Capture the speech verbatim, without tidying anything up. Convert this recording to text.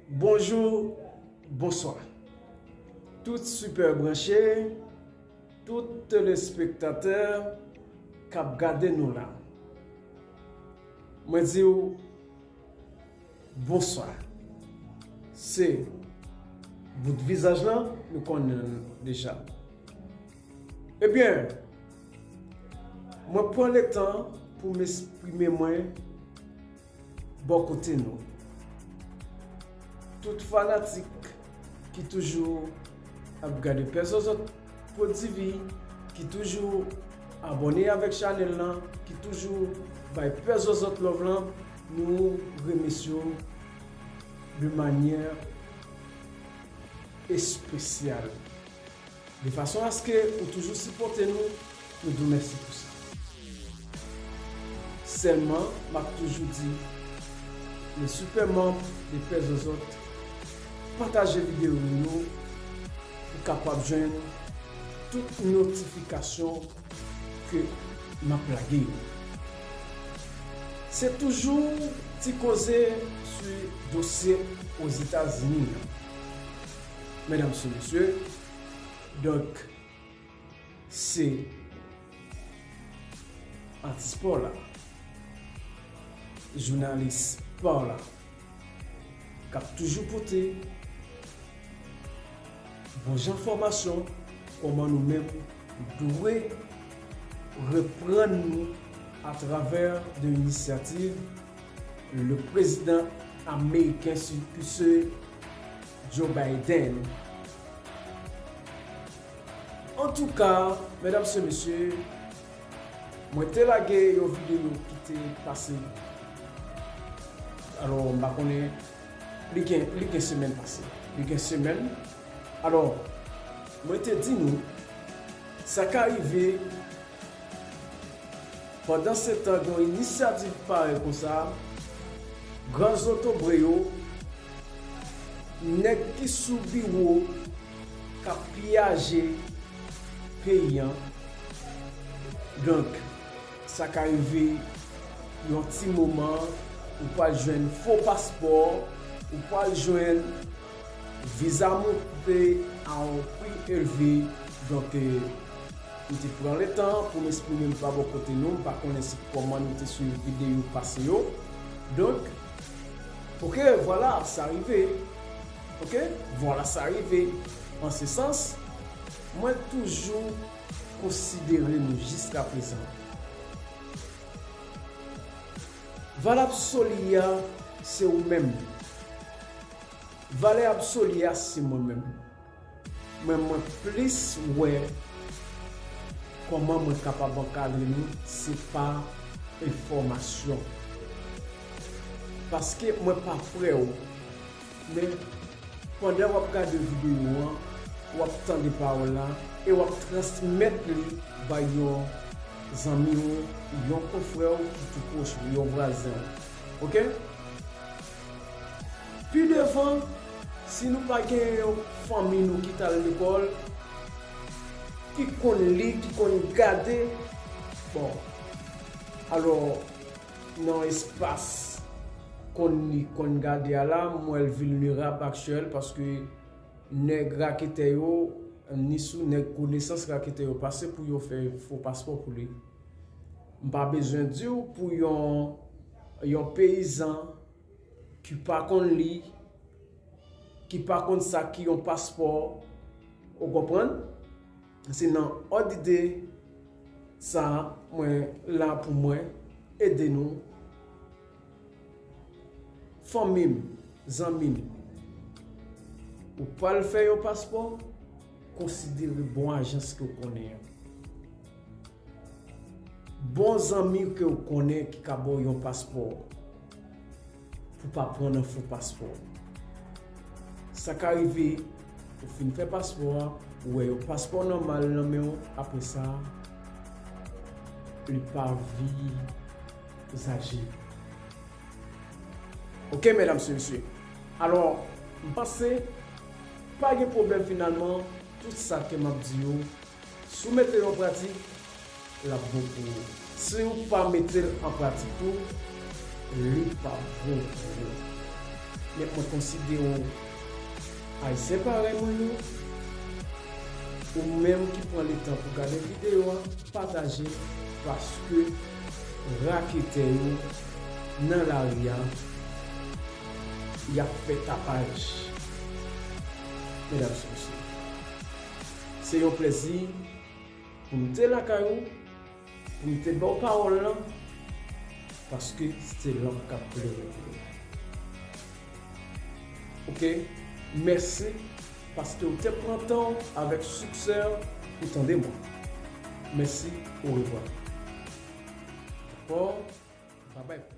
Bonjou, bonswa. Tout sipè branche, tout telespektatè k ap gade nou la. Mwen di w bonswa. Se bout vizaj lan, nou konnen l deja. Ebyen, mwen pran letan pou m eksprime mwen bò kote nou. Tout fanatik ki toujou ap gade Pè Zozòt Pwodivi, ki toujou abòne avèk chanèl lan, ki toujou bay Pè Zozòt love lan, nou remèsye w de manyè espesyal. De fason aske ou toujou sipòte nou, nou di w mèsi pou sa. Sèlman, m ap toujou di, le sipè manm de Pè Zozòt, pataje videyo nou yo pou kapab jwenn tout notifikasyon ke m ap lage yo. Se toujou ti koze sou dosye Ozetazini an. Medam e mesye, donk, se atis pa w la, jounalis pa w la, k ap toujou pote bon jan enfòmasyon, kòman nou menm dwe reprann nou atravè de inisyativ le prezidan ameriken, si, ki se Joe Biden. Antouka, medam e mesye, mwen te lage yon videyo ki te pase. Alò, m pa konnen, li gen, li gen semèn pase. Li gen semèn. Alò, mwen te di nou, sa ka rive, pandan se tan gen yon inisyativ parèy konsa, gran zotobre yo, nèg ki sou biwo k ap piyaje peyi an. Donk, sa ka rive yon ti moman, ou pral jwenn fo paspò, ou pral jwenn viza monte a yon pri elve. Donk, eh, m te pran letan pou m eksprime m pa bò kote nou. M pa konnen si kòman nou te swiv videyo pase yo. Donk, oke, vwala, sa rive. Oke, vwala, sa rive. An se sans, mwen toujou konsidere nou jiskaprezan. Valab soli a, se ou menm. Valè absoli a, se mwen menm. Men mwen plis wè kòman mwen kapab ankadre nou, se pa enfòmasyon. Paske mwen pa frè w, men pandan w ap gade videyo an, w ap tande pawòl la e w ap transmèt li bay yon zanmi w, yon konfrè w ki tou pwòch ou, yon vwazen w. Oke? Pi devan, si nou pa gen yon fanmi nou ki t al lekòl, ki konn li, ki konn gade, bon, alò, nan espas konn li, konn gade a la, m wè l vilnerab aktyèl, paske nèg raketè yo, ni sou nèg konesans raketè yo pase pou yo fè fo paspò pou li. M pa bezwen di w pou yon, yon peyizan ki pa konn li, ki pa konn sa ki yon paspò, ou konprann? Se nan òd ide sa a mwen la pou mwen ede nou. Fanmi m, zanmi m, ou pral fè yon paspò, konsidere bon ajans ke w konnen an. Bon zanmi ke w konnen ki ka ba w yon paspò, pou pa pran nan fo paspò. Sa ka rive, ou fin fè paspò a, ou wè yon paspò nòmal nan men w, apre sa, li pa vizaje. Oke, medam e mesye. Alò, m panse, pa gen pwoblèm finalman, tout sa ke m ap di yo, si w mete yo an pratik, l ap bon pou ou. Si w pa mete l an pratik tou, li p ap bon pou ou. Men mwen konsidere w Ayisyen parèy mwen yo. Ou menm ki pran letan pou gade videyo a, pataje, paske raketè yo nan lari a, y ap fè tapaj. Medam e mesye, se yon plèzi pou m te lakay ou, pou m te ba w pawòl lan, paske se lanp k ap klere pou ou. Oke? Mèsi paske w te pran tan w avèk siksè w pou tande mwen. Mèsi, orevwa. Dakò? Babay.